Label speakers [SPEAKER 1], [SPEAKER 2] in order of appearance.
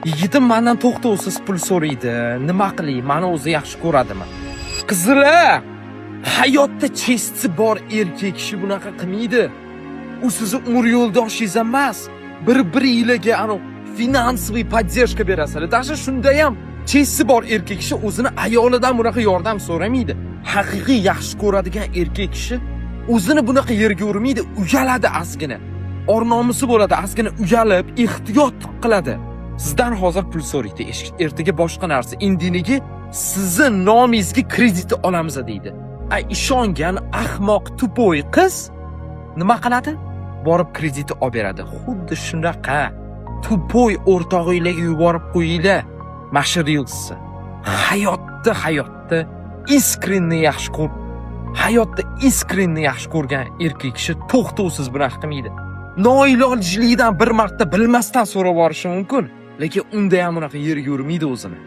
[SPEAKER 1] Yigitim mandan to'xtovsiz pul so'raydi. Nima qilay? Mani o'zi yaxshi ko'radimi? Qizlar, hayotda честь i bor erkak kishi bunaqa qilmaydi. U sizni umr yo'ldoshingiz emas. Bir-biringlarga anu финансовый поддержка berasizlar. Даже shunda ham честь i bor erkak kishi o'zini ayolidan bunaqa yordam so'ramaydi. Haqiqiy yaxshi ko'radigan erkak kishi o'zini bunaqa yerga urmaydi, uyaladi ozgina. Or nomusi bo'ladi, ozgina uyalib, ehtiyot qiladi. Sizdan hozir pul so'raydi, ertaga boshqa narsa. Indinigi sizni nomingizga kredit olamiz deydi. A ishongan ahmoq тупой qiz nima qiladi? Borib kredit olib beradi. Xuddi shunaqa тупой o'rtog'inglarga yuborib qo'yinglar mana shu reelsni. Hayotda искренне yaxshi ko'r, hayotda искренне yaxshi ko'rgan erkak kishi to'xtovsiz bunaqa qilmaydi. Noilojlikdan bir marta bilmasdan so'rab yuborishi mumkin, lekin unda ham bunaqa yerga urmaydi o'zini.